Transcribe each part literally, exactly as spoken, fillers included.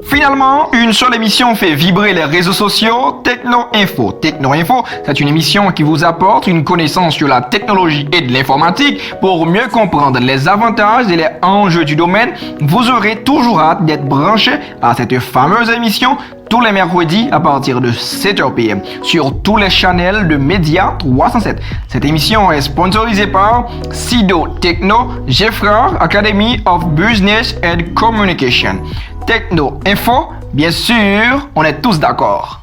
Finalement, une seule émission fait vibrer les réseaux sociaux, Techno Info. Techno Info, c'est une émission qui vous apporte une connaissance sur la technologie et de l'informatique. Pour mieux comprendre les avantages et les enjeux du domaine, vous aurez toujours hâte d'être branché à cette fameuse émission tous les mercredis à partir de sept heures P M sur tous les channels de Média trois cent sept. Cette émission est sponsorisée par Sido Techno, Geffrard Academy of Business and Communication. Techno Info, bien sûr, on est tous d'accord.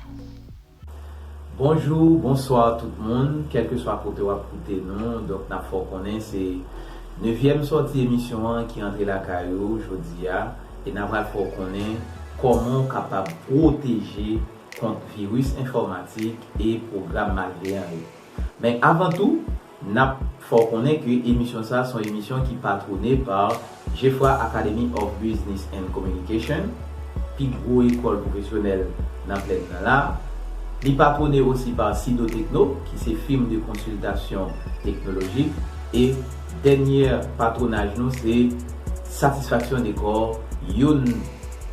Bonjou, bonswa tout moun, kèlkeswa kote w ap koute nou. Donk, n ap fè w konnen se nevyèm sòti emisyon an ki antre lakay ou jodi a, e n a pral fè w konnen kòman w kapab pwoteje kont viris enfòmatik e pwogram malveyan yo. Men avan tou, n ap fè w konnen ke emisyon sa a se yon emisyon ki patwone pa Geffrard Academy of Business and Communication, pi gwo ekòl pwofesyonèl nan plèn nan la. Li patwone osi pa Sido Techno, ki se fim de konsiltasyon teknolojik, e dènyè patwonaj nou se Satisfaction Decor, youn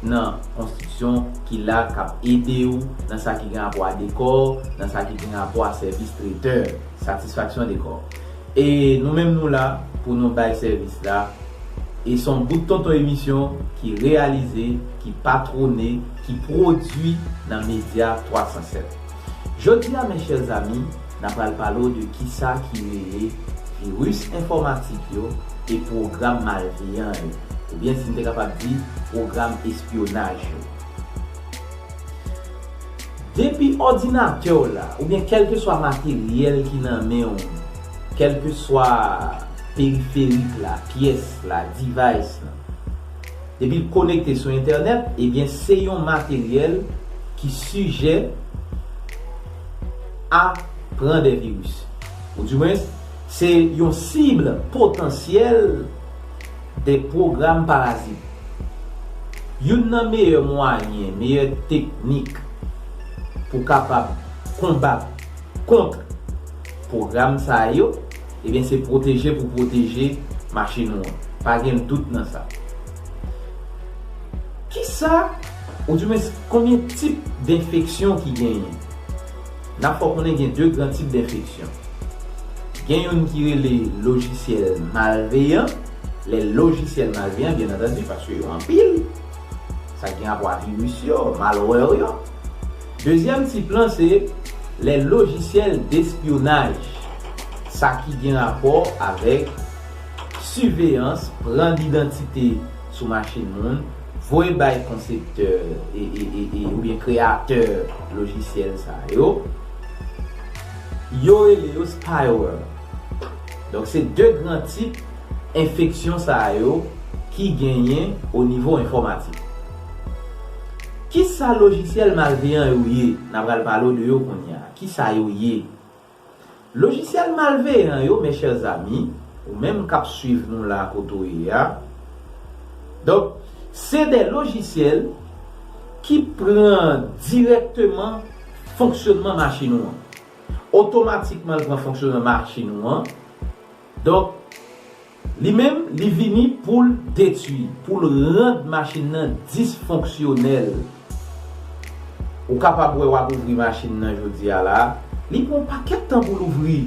nan konstriksyon ki la k ap ede w nan sa ki gen rapò a dekò, nan sa ki gen rapò a sèvis tretè, Satisfaction Decor. E nou menm nou la pou nou bay sèvis la. E se yon bout tonton emisyon ki reyalize, ki patwone, ki pwodui nan Média trois cent sept. Jodi a, mes chers amis, n a pral pale w de kisa ki rele viris enfòmatik yo e pwogram malveyan yo, oubyen si n te kapab di, pwogram espyonaj yo. Depi òdinatè w la, oubyen kèlkeswa materyèl ki nan men w, kèlkeswa periferik la, pyès la, device la, depi l konekte sou entènèt, ebyen, se yon materyèl ki sijè a pran de viris. Oudimwens, se yon sib potansyèl de pwogram parazit. Youn nan meyè mwayen, meyè teknik pou kapab konbat kont pwogram sa yo, ebyen, se pwoteje pou pwoteje machin ou an. Pa gen dout nan sa. Kisa, oudimwens, konbyen tip denfeksyon ki genyen? N ap fè w konnen gen de gran tip denfeksyon. Gen youn ki rele lojisyèl malveyan. Les logiciels malveillants, byen antandi, paske yo anpil. Sa ki gen rapò a viris yo, malware yo. Dezyèm tip lan se les logiciels d'espionnage. Sa ki gen rapò avèk siveyans, pran lidantite sou machin moun, voye bay konseptè e, e, e, e, oubyen kreyatè lojisyèl sa yo. Yo rele yo spyware. Donk, se de gran tip enfeksyon sa yo ki genyen o nivo enfòmatik. Kisa lojisyèl malveyan yo ye? N a pral pale w de yo kounye a. Kisa yo ye? Lojisyèl malveyan yo, mes chers amis, ou menm k ap swiv nou la kote w ye a, donk, se de lojisyèl ki pran dirèkteman fonksyònman machin ou an. Otomatikman, l pran fonksyònman machin ou an. Donk, li menm, li vini pou l detwi, pou l rann machin nan disfonksyonèl. Ou kapab wè w ap ouvri machin nan jodi a la, li pran yon pakèt tan pou l ouvri.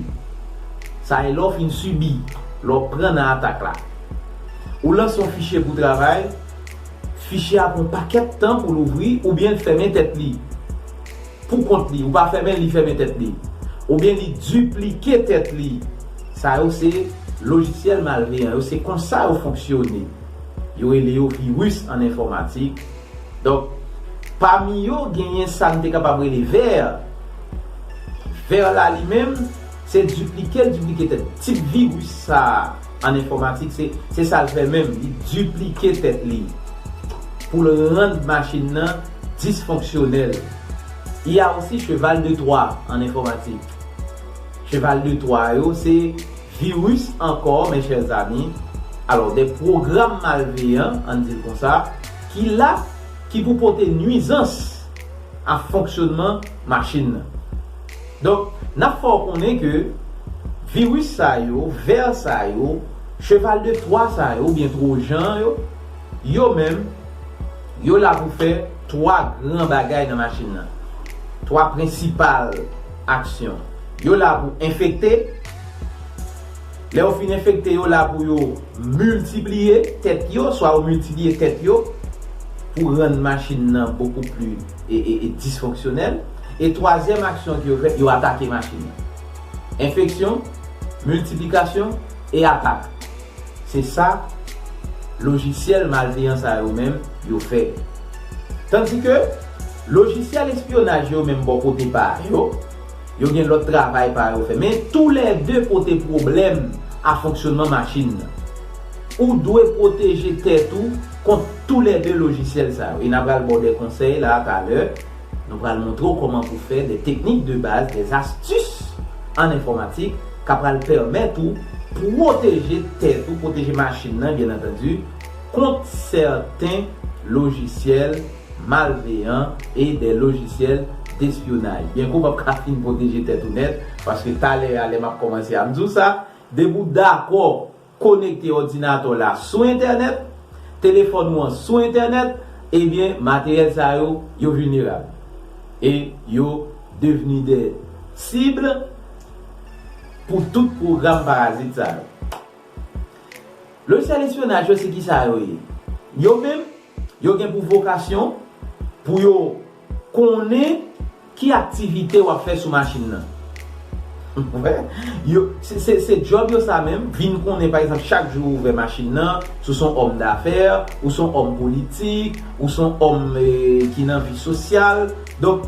Sa e lè w fin sibi, lè w pran nan atak la. Ou lanse yon fichye pou travay, fichye a pran yon pakèt tan pou l ouvri oubyen l fèmen tèt li. Pou kont li, ou pa fèmen l, li fèmen tèt li. Oubyen li diplike tèt li. Sa yo se lojisyèl malveyan yo, se konsa yo fonksyone. Yo rele yo viris an enfòmatik. Donk, pami yo, genyen sa n te kapab rele vè. Vè la li menm, se diplike l diplike tèt. Tip viris sa a an enfòmatik, se, se sa l fè menm, li diplike tèt li pou l rann machin nan disfonksyonèl. Il y a aussi cheval de Troie en informatique. Cheval de Troie yo, se viris ankò, mes chers amis. Alò, de pwogram malveyan, ann di l konsa, ki la, ki pou pote nwizans a fonksyònman machin nan. Donk, n ap fè w konnen ke viris sa yo, vè sa yo, cheval de Troie sa yo, oubyen twojan yo, yo menm, Yo la pou fè twa gran bagay nan machin nan. Twa prensipal aksyon. Yo la pou enfekte. Lè yo fin enfekte, yo la pou yo miltipliye tèt yo, swa yo miltipliye tèt yo pou rann machin nan bokou pli e, e, e disfonksyonèl. E twazyèm aksyon ke yo fè, yo atake machin nan. Enfeksyon, miltiplikasyon e atak. Se sa lojisyèl malveyan sa yo menm yo fè. Tandike lojisyèl espyonaj yo menm bò kote pa yo, yo gen lòt travay pa yo fè. Men toulède pote pwoblèm a fonksyonman machin nan. Ou dwe pwoteje tèt ou kont toulède lojisyèl sa yo. E n a pral ba w de konsèy la talè. Nou pral montre w kòman pou fè de teknik de baz, de astis an enfòmatik ka pral pèmèt ou pwoteje tèt ou, pwoteje machin nan, byen antandi, kont sèten lojisyèl malveyan e de lojisyèl despyonaj. Byen ke w p ap ka fin pwoteje tèt ou nèt, paske talè a, lè m ap kòmanse a, m di w sa, depi w dakò konekte òdinatè w la sou entènèt, telefòn ou an sou entènèt, ebyen, materyèl sa yo, yo vilnerab. E yo devni de sib pou tout pwogram parazit sa yo. Lojisyèl espyonaj yo, se ki sa yo ye? Yo menm, yo gen pou vokasyon pou yo konnen ki aktivite w ap fè sou machin nan. Yo, se, se, se djòb yo sa menm, vin konnen, pa egzanp, chak jou ou ouvè machin nan, si w se yon òm dafè, ou se yon òm politik, ou se yon òm, eh, ki nan vi sosyal. Donk,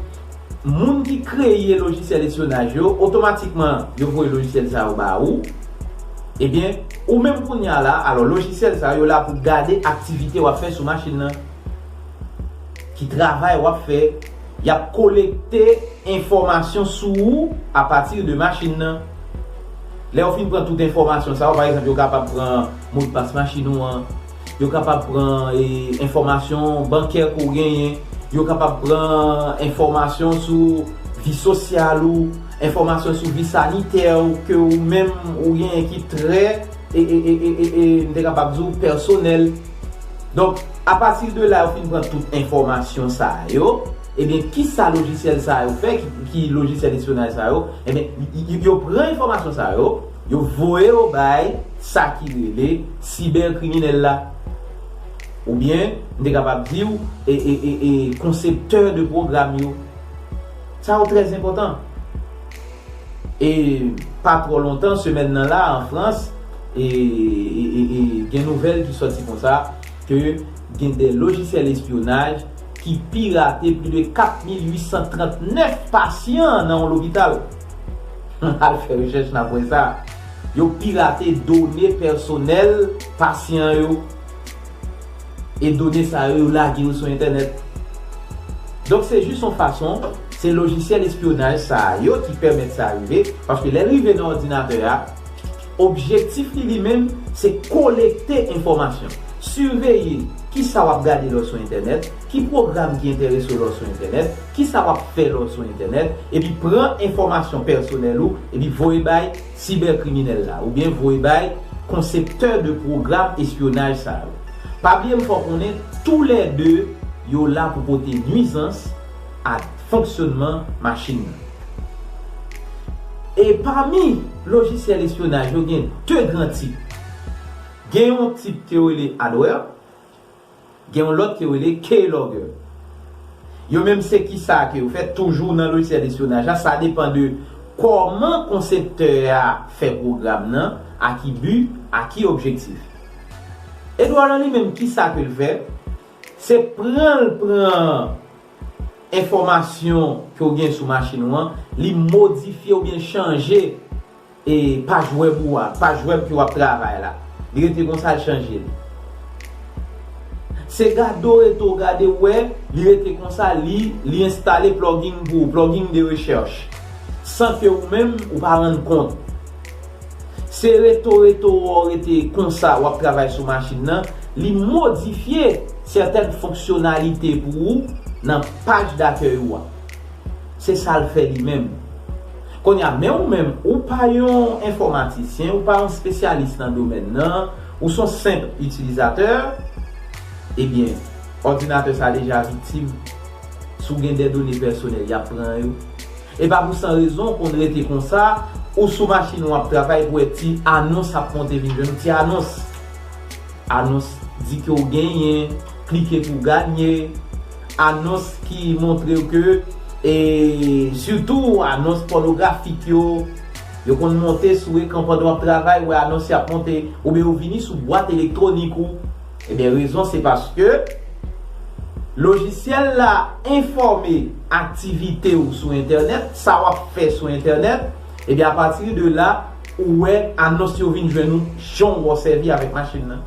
moun ki kreye lojisyèl espyonaj yo, otomatikman, yo voye lojisyèl sa yo ba ou. Ebyen, ou menm kounye a la, alò, lojisyèl sa yo la pou gade aktivite w ap fè sou machin nan. Ki travay w ap fè, y ap kolekte enfòmasyon sou ou apati de machin nan. Lè yo fin pran tout enfòmasyon sa yo, pa egzanp, yo kapab pran modpas machin ou an, yo kapab pran, e, enfòmasyon bankè ke w genyen, yo kapab pran enfòmasyon sou vi sosyal ou, enfòmasyon sou vi sanitè ou, ke ou menm ou genyen ki trè, e, e, e, e, e, e, m te kapab di w pèsonèl. Donk, apati de la, yo fin pran tout enfòmasyon sa yo, ebyen, ki sa lojisyèl sa yo fè, ki, ki lojisyèl espyonaj sa yo, ebyen, y-, y-, yo pran enfòmasyon sa yo, yo voye yo bay sa ki rele sibè kriminèl la. Oubyen, m te kapab di w, e, e, e, e, konseptè de pwogram yo. Sa yo trè enpòtan. E pa twò lontan, semèn nan la, an Frans, e, e, e, e gen nouvèl ki sòti konsa, ke gen de lojisyèl espyonaj ki pirate plis de kat mil uit san trant nèf pasyan nan yon lopital. Al fè rechèch n ap wè sa. Yo pirate done pèsonèl pasyan yo. E done sa yo, yo lage yo sou entènèt. Donk, se jis yon fason, se lojisyèl espyonaj sa yo ki pèmèt sa rive, paske lè l rive nan òdinatè a, objektif li, li menm, se kolekte enfòmasyon. Siveye ki sa w ap gade lè w sou entènèt, ki pwogram ki enterese w lè w sou entènèt, ki sa w ap fè lè w sou entènèt, epi pran enfòmasyon pèsonèl ou, epi voye bay sibèkriminèl la, oubyen voye bay konseptè de pwogram espyonaj sa yo. Pa bliye m fè w konnen, toulède yo la pou pote nwizans a fonksyònman machin nan. E pami lojisyèl espyonaj yo, gen de gran tip. Gen yon tip ke yo rele adware, gen yon lòt ke yo rele keylogger. Yo menm se ki sa ke yo fè toujou nan lojisyèl espyonaj la, sa depann de kòman konseptè a fè pwogram nan, a ki bi, a ki objektif. Edward lan li menm, ki sa ke l fè? Se pran l pran enfòmasyon ke w gen sou machin ou an, li modifye oubyen chanje e paj wèb ou a, paj wèb ke w ap travay la. Li rete konsa, l chanje l. Se gade w rete w gade w wè, li rete konsa, li, li enstale plugin pou ou, plugin de rechèch, san ke ou menm ou pa rann kont. Se rete w rete w wè w rete konsa, w ap travay sou machin nan, li modifye sètèn fonksyonalite pou ou nan paj dakèy ou a. Se sa l fè li menm. Kounye a, men ou menm, ou pa yon enfòmatisyen, ou pa yon espesyalis nan domèn nan, ou se yon senp itilizatè, ebyen, Òdinatè sa deja viktim. Si w gen de done pèsonèl, y ap pran yo. E pa pou san rezon w konn rete konsa, ou sou machin w ap travay, pou wè ti anons ap monte vin jwenn ou, ti anons. Anons di ke w genyen, klike pou ganye, anons ki montre w ke, e sitou anons pònografik yo, yo konn monte sou ekran pandan w ap travay, ou wè anons y ap monte, oubyen yo vini sou bwat elektwonik ou. Ebyen, rezon se paske lojisyèl la enfòme aktivite w sou entènèt, sa w ap fè sou entènèt, ebyen, apati de la, ou wè anons yo vin jwenn ou, jan w wè w sèvi avèk machin nan.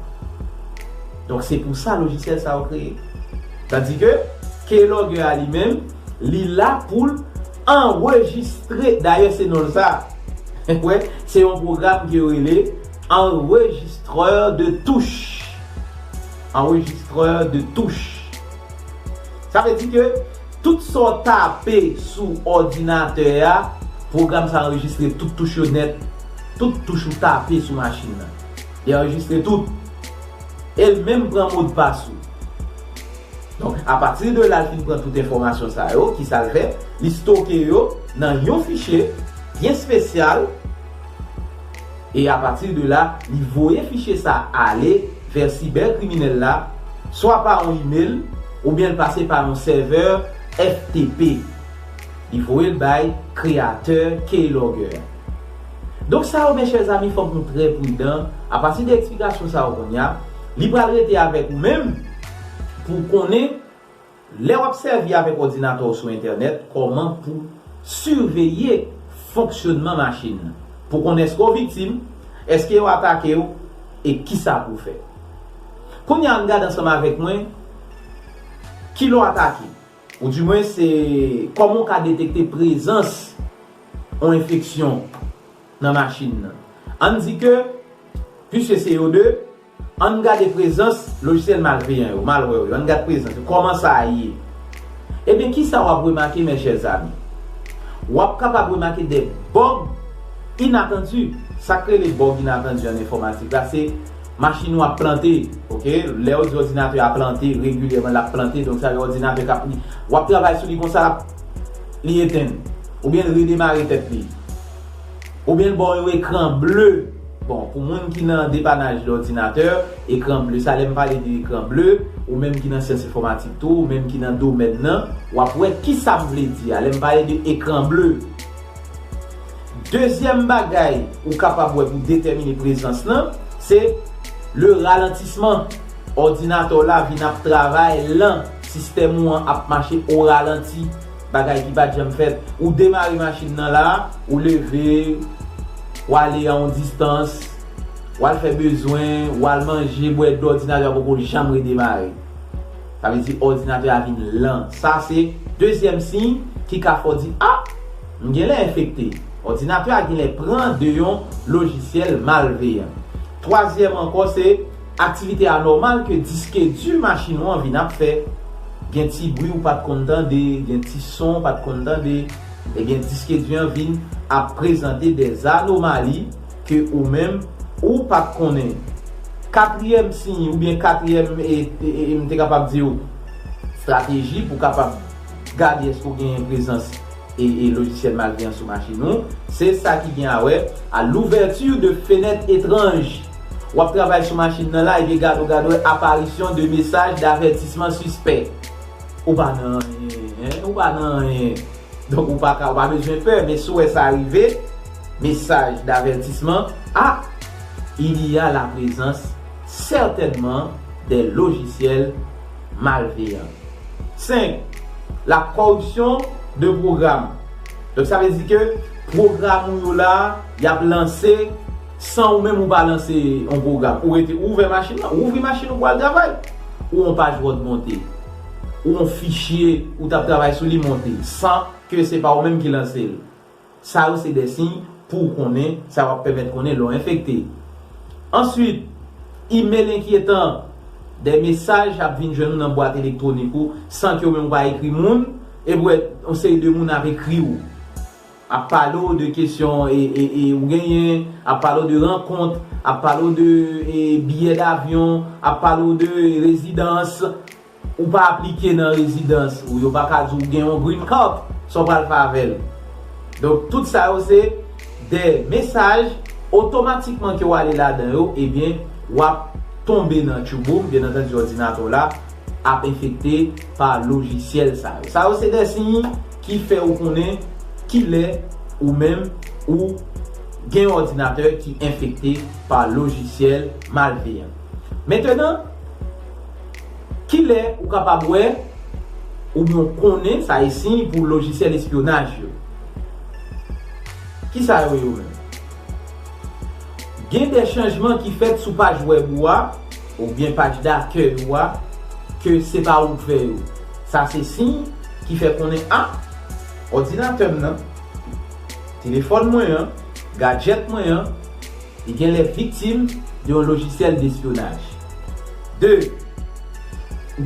Donk, se pou sa lojisyèl sa yo kreye. Tandike, Keylogger a li menm, li la pou l anrejistre, dayè se non l sa. Wè, se yon pwogram ke yo rele enregistreur de touche. Enregistreur de touche. Sa vle di ke tout sa w tape sou òdinatè a, pwogram sa anrejistre tout touch yo nèt, tout touch ou tape sou machin nan. Li anrejistre tout. E l menm pran modpas ou. Donk, apati de la, l fin pran tout enfòmasyon sa yo, ki sa l fè? Li stoke yo nan yon fichye byen espesyal, e apati de la, li voye fichye sa ale vè sibè kriminèl la, swa pa yon imèl, oubyen l pase pa yon sèvè F T P. Li voye l bay kreyatè Keylogger. Donk sa yo, mes chers amis, fòk nou trè pridan. Apati de eksplikasyon sa yo kounye a, li pral rete avèk ou menm pou w konnen, lè w ap sèvi avèk òdinatè w sou entènèt, kòman pou siveye fonksyònman machin nan. Pou konnen èske w viktim, èske yo atake w, e kisa pou w fè. Kounye a, ann gade ansanm avèk mwen ki lè w atake. Ou di mwen se kòman w ka detekte prezans yon enfeksyon nan machin nan. Ann di ke, piske se yo de, ann gade prezans lojisyèl malveyan yo, malwè yo, ann gade prezans yo, kòman sa ye. Ebyen, kisa w ap remake, mes chers amis? W ap kapab remake de bug inattendu. Sa k rele bug inattendu an enfòmatik la, se machin ou ap plante, oke? Lè yo di òdinatè a plante regilyèman, l ap plante, donk sa vle òdinatè k ap, w ap travay sou li konsa, l ap, li etenn, oubyen l redemare tèt li, oubyen l ba w yon ekran ble. Bon, pou moun ki nan depanaj òdinatè, ekran ble sa, lè m pale de ekran ble, ou menm ki nan syans enfòmatik tou, ou menm ki nan domèn nan, w ap wè kisa m vle di a lè m pale de ekran ble. Dezyèm bagay ou kapab wè pou detèmine prezans lan, se le ralentissement. Òdinatè w la vin ap travay lan, sistèm ou an ap mache o ralanti, bagay ki pa t janm fèt. Ou demare machin nan la, ou leve, w ale a yon distans, w al fè bezwen, w al manje, bwè dlo, òdinatè a poko janm redemare. Sa vle di òdinatè a vin lan. Sa se dezyèm siy ki ka fè w di, ah, m genlè enfekte. Òdinatè a genlè pran de yon lojisyèl malveyan. Twazyèm ankò, se aktivite anòmal ke diske di machin ou an vin ap fè. Gen ti bri ou pa t konn tande, gen ti son ou pa t konn tande. Ebyen, diske di an vin ap prezante de anomali ke ou menm ou pa t konnen. Katriyèm siy oubyen katriyèm, e, e, e, m te kapab di w, estrateji pou kapab gade èske w genyen prezans e, e lojisyèl malveyan sou machin ou, se sa ki gen a wè a l'ouverture de fenêtres étranges. W ap travay sou machin nan la, epi gade w, gade w, apparition de messages d'avertissement suspects. Ou pa nan anyen, hein? Ou pa nan anyen. Donk, ou pa ka, ou pa bezwen pè, men si w wè sa rive, message d'avertissement, ah, il y a la présence certainement des logiciels malveillants. Senk, la corruption de programme. Donk, sa vle di ke pwogram ou yo la, y ap lanse san ou menm ou pa lanse yon pwogram. Ou rete, ou ouvè machin nan, ou ouvri machin ou pou al travay. Ou yon paj Word monte. Ou yon fichye ou t ap travay sou li monte, san ke se pa ou menm ki lanse l. Sa yo se de siy pou w konnen, sa w ap pèmèt konnen lè w enfekte. Answit, imèl enkyètan, de mesaj ap vin jwenn ou nan bwat elektwonik ou, san ke w menm ou pa ekri moun, epi w wè yon seri de moun ap ekri w, ap pale w de kesyon e, e, e ou genyen, ap pale w de rankont, ap pale w de e, biyè davyon, ap pale w de rezidans. ou pa aplike nan rezidans ou, yo pa ka di w gen yon green card, sa w pral fè avè l. Donk, tout sa yo se de mesaj otomatikman ke w ale ladan yo, ebyen, w ap tonbe nan tchouboum, byen antandi, òdinatè w la ap enfekte pa lojisyèl sa yo. Sa yo se de siy ki fè ou konnen kilè ou menm ou gen yon òdinatè ki enfekte pa lojisyèl malveyan. Mentenan, kilè ou kapab wè oubyen w konnen sa e siy pou lojisyèl espyonaj yo? Kisa yo ye yo menm? Gen de chanjman ki fèt sou paj wèb ou a oubyen paj dakèy ou a ke se pa ou k fè yo. Sa se siy ki fè konnen, a, òdinatè m nan, telefòn mwen an, gadjèt mwen an, li genlè viktim de yon lojisyèl despyonaj. De,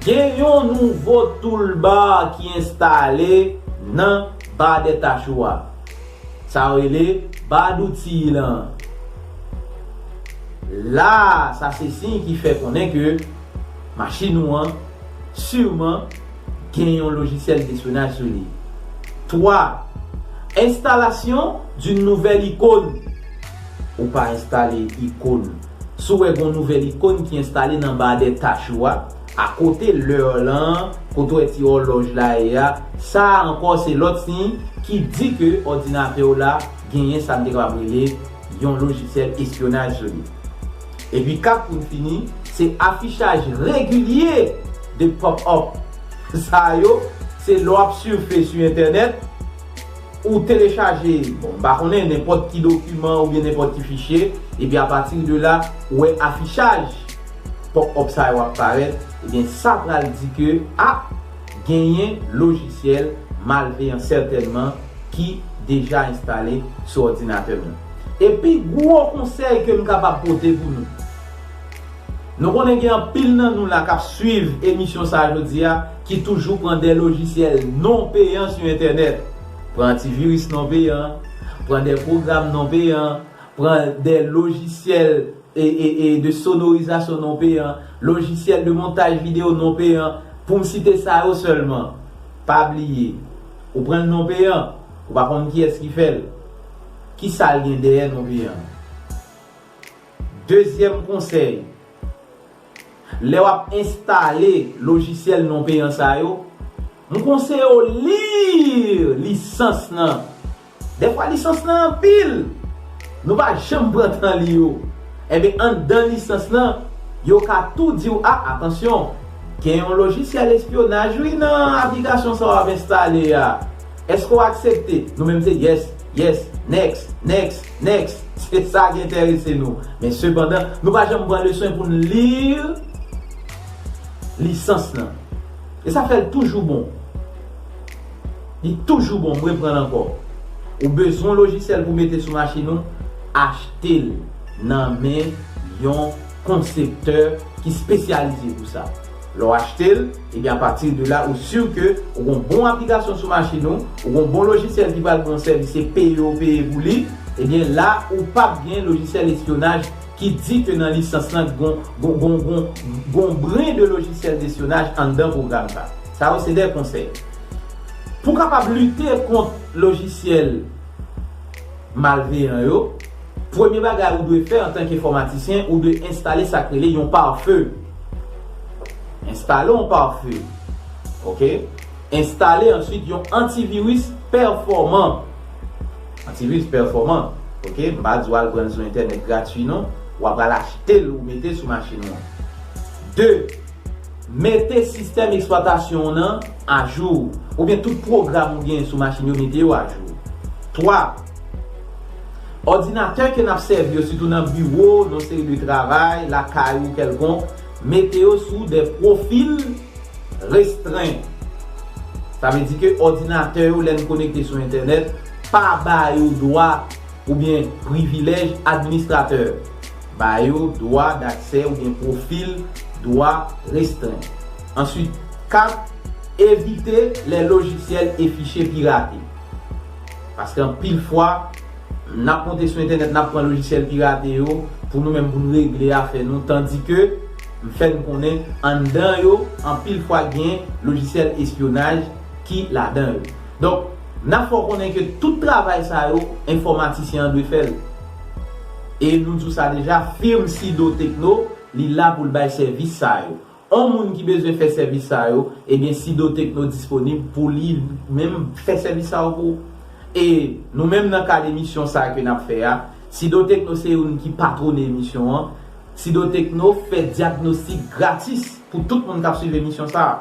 gen yon nouvo toolbar ki enstale nan ba de tach ou a. Sa yo rele ba douti lan. La, sa se siy ki fè konnen ke machin ou an siman gen yon lojisyèl despyonaj sou li. Twa, installation d'une nouvelle icône. Ou pa enstale ikòn. Si w wè gen yon nouvèl ikòn ki enstale nan ba de tach ou a, akote lè lan, kote w wè ti òlòj la ye a, sa a ankò se lòt siy ki di ke òdinatè w la genyen sa n te kapab rele yon lojisyèl espyonaj sou li. Epi kat, pou n fini, se afichaj regilye de pop-up. Sa yo, se lè w ap swife sou entènèt, ou telechaje, bon, m pa konnen, nenpòt ki dokiman oubyen nenpòt ki fichye, epi apati de la, ou wè afichaj pop-up sa yo ap parèt, ebyen, sa pral di ke, a, genyen lojisyèl malveyan sètènman ki deja enstale sou òdinatè m nan. E pi gwo konsèy ke m kapab pote pou nou, nou konnen gen anpil nan nou la k ap swiv emisyon sa a jodi a, ki toujou pran de lojisyèl non peyan sou entènèt. Pran antiviris non peyan, pran de pwogram non peyan, pran de lojisyèl e, e, e de sonorizasyon non peyan, lojisyèl de montaj videyo non peyan, pou m site sa yo sèlman. Pa bliye, ou pran l non peyan, ou pa konn kiyès ki fè l. Kisa l gen dèyè non peyan? Dezyèm konsèy, lè w ap enstale lojisyèl non peyan sa yo, m konseye w li lisans nan. Dèfwa lisans nan anpil, nou pa janm pran tan li yo. Enben, anndan lisans nan, yo ka tou di w, a, atansyon, gen yon lojisyèl espyonaj, wi, nan aplikasyon sa w ap enstale a. Èske w aksepte? Nou menm se yes, yes, next, next, next. Se sa ki enterese nou. Men sepandan, nou pa janm pran le swen pou n li lisans nan. E sa fè l toujou bon. Li toujou bon, m reprann ankò. Ou bezwen yon lojisyèl pou mete sou machin ou, achte l nan men yon konseptè ki espesyalize pou sa. Lè w achte l, ebyen, apati de la, ou si ke ou gon bon aplikasyon sou machin ou, ou gon bon lojisyèl ki pral ba w sèvis, se peye w peye pou li, ebyen, la, ou p ap gen lojisyèl espyonaj ki di ke nan lisans lan gon, gon, gon, gon, gon bren de lojisyèl despyonaj anndan pwogram sa. Sa yo se de konsèy. Pou w kapab lite kont lojisyèl malveyan yo, premye bagay ou dwe fè antanke enfòmatisyen, ou dwe enstale sa k rele yon pare-feu. Enstale yon pare-feu. Oke? Enstale answit yon antiviris pèfòman. Antiviris pèfòman. Oke? M pa di w al pran l sou entènèt gratui, non. W ap al achte l ou mete sou machin ou an. De, mete sistèm eksplwatasyon w nan ajou, oubyen tout pwogram ou gen sou machin yo, mete yo ajou. Twa, òdinatè ke n ap sèvi yo, sitou nan biwo, nan seri de travay, lakay ou kèlkonk, mete yo sou de pwofil restren. Sa vle di ke òdinatè yo, lè n konekte sou entènèt, pa ba yo dwa oubyen privilèj administratè. Ba yo dwa daksè oubyen pwofil dwa restren. Answit, kat, evite lè lojisyèl e fichye pirate. Paske anpil fwa, n ap monte sou entènèt, n ap pran lojisyèl pirate yo pou nou menm, pou n regle afè nou, tandike M fè n konnen anndan yo, anpil fwa gen lojisyèl espyonaj ki ladan yo. Donk, n ap fè w konnen ke tout travay sa yo, enfòmatisyen an dwe fè l. E nou di w sa deja, fim Sido Techno, li la pou l bay sèvis sa yo. On moun ki bezwen fè sèvis sa yo, ebyen Sido Techno disponib pou li menm fè sèvis sa yo pou ou. E nou menm nan kad emisyon sa ke n ap fè a, Sido Techno se youn ki patwone emisyon an. Sido Techno fè dyagnostik gratis pou tout moun k ap swiv emisyon sa a.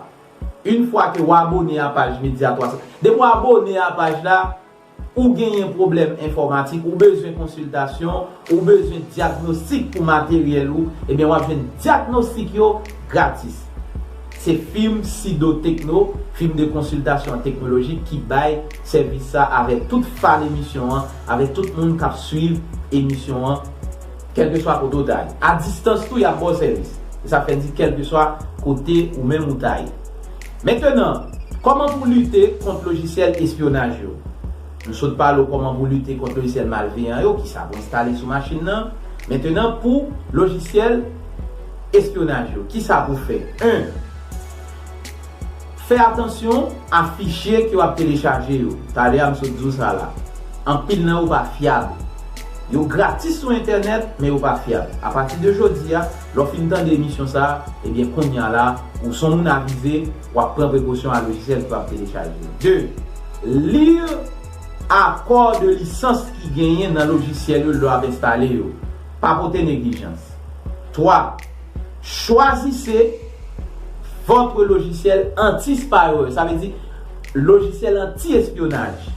Yon fwa ke w abone a paj Medya twa san, depi w abone a paj la, ou genyen pwoblèm enfòmatik, ou bezwen konsiltasyon, ou bezwen dyagnostik pou materyèl ou, ebyen w ap jwenn dyagnostik yo gratis. Se fim Sido Techno, fim de konsiltasyon teknolojik ki bay sèvis sa avèk tout fan emisyon an, avèk tout moun k ap swiv emisyon an, kèlkeswa kote w ta ye. A distans tou, y ap ba w sèvis. E sa fè di kèlkeswa kote ou menm ou ta ye. Mentenan, kòman pou lite kont lojisyèl espyonaj yo? Nou sot pale w kòman pou lite kont lojisyèl malveyan yo, kisa pou enstale sou machin nan. Mentenan, pou lojisyèl espyonaj yo, kisa pou fè? En, fè atansyon a fichye ke w ap telechaje yo. Talè a m sot di w sa la. Anpil nan yo pa fyab. Yo gratis sou entènèt, men yo pa fyab. Apati de jodi a, lè w fin tande emisyon sa a, ebyen kounye a la, ou se yon moun avize, w ap pran prekosyon a lojisyèl ke w ap telechaje. De, li akò de lisans ki genyen nan lojisyèl yo lè w ap enstale yo. Pa pote neglijans. Twa, choisissez votre logiciel anti-spyware. Sa vle di lojisyèl anti-espyonaj.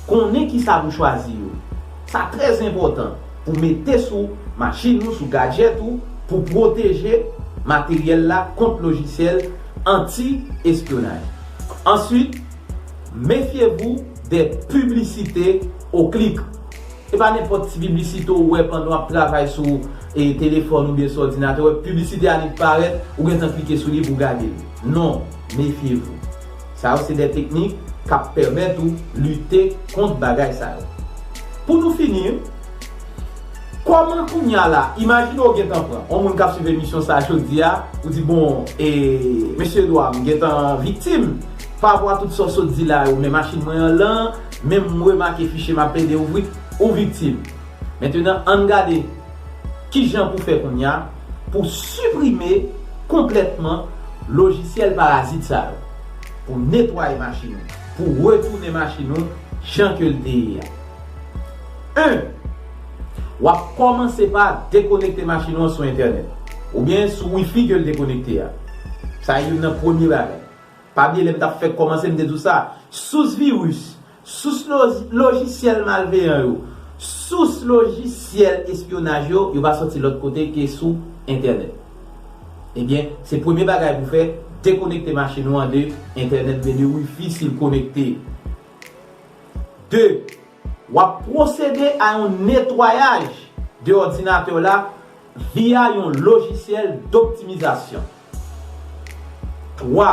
Konnen kisa pou chwazi yo. Sa trè enpòtan pou mete sou machin ou, sou gadjèt ou, pou pwoteje materyèl la kont lojisyèl anti-espyonaj. Answit, méfiez-vous des publicités au clic. E pa nenpòt ti piblisite w wè pandan w ap travay sou e, telefòn oubyen sou òdinatè, w wè piblisite a li parèt, ou gentan klike sou li pou w gade l. Non, méfiez-vous. Sa yo se de teknik k ap pèmèt ou lite kont bagay sa yo. Pou nou fini, kòman kounye a la, imajine w gentan pran yon moun k ap swiv emisyon sa a jodi a, ou di, bon, e, mesye Edouard, m gentan viktim pa rapò a tout sa w sot di la yo, men machin mwen an lan, men m remake fichye m ap plede ouvri, ou viktim. Mentenan, ann gade kijan pou fè kounye a pou siprime konplètman lojisyèl parazit sa yo, pou netwaye machin ou, pou retounen machin ou jan ke l te ye a. En, w ap kòmanse pa dekonekte machin ou an sou entènèt, oubyen sou wifi ke l dekonekte a. Sa youn nan premye bagay. Pa bliye lè m t ap fèk kòmanse, m te di w sa, sous viris, sous lo-, lojisyèl malveyan yo, sous lojisyèl espyonaj yo, yo pa sòti lòt kote ke sou entènèt. Ebyen, se premye bagay pou fè, dekonekte machin ou an de entènèt oubyen de wifi si l konekte. De, w ap pwosede a yon netwayaj de òdinatè w la via yon lojisyèl doptimizasyon. Twa,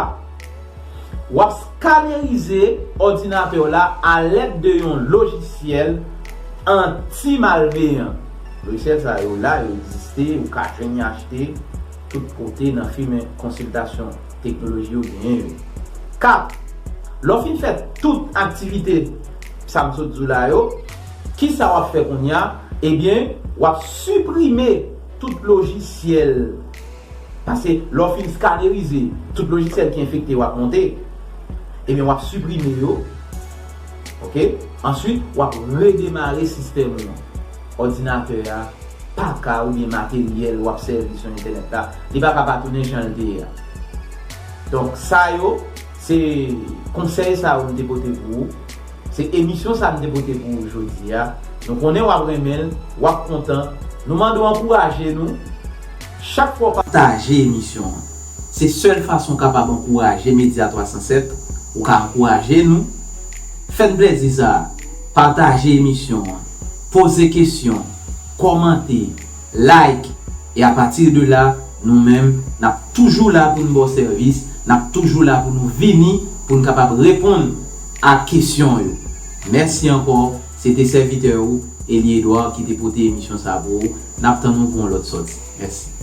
w ap skanerize òdinatè w la alèd de yon lojisyèl anti-malveyan. Lojisyèl sa yo la, yo egziste, ou ka jwenn yo achte tout kote nan fimen konsiltasyon teknoloji yo genyen yo. Kat, lè w fin fè tout aktivite sa m sot di w la yo, kisa w ap fè kounye a? Ebyen, w ap siprime tout lojisyèl. Paske lè w fin skanerize, tout lojisyèl ki enfekte yo ap monte. Ebyen, w ap siprime yo. Oke? Answit, w ap redemare sistèm ou an. Òdinatè a pa ka, oubyen materyèl w ap sèvi sou entènèt la, li pa ka pa tounen jan l te ye a. Donk, sa yo, se konsèy sa yo m te pote pou ou. Se emisyon sa m te pote pou ou jodi a. Nou konnen w ap renmen l, w ap kontan. Nou mande w ankouraje nou. Chak fwa w pataje emisyon an, se sèl fason w kapab ankouraje Medya twa san sèt, ou ka ankouraje nou. Fè n plèzi sa a, pataje emisyon an, poze kesyon, kòmante, like, e apati de la, nou menm, n ap toujou la pou n ba w sèvis, n ap toujou la pou nou vini, pou n kapab reponn a kesyon yo. Mèsi ankò, se te sèvitè ou, Elie Edouard, ki te pote emisyon sa a pou ou. N ap tann ou pou yon lòt sòti. Mèsi.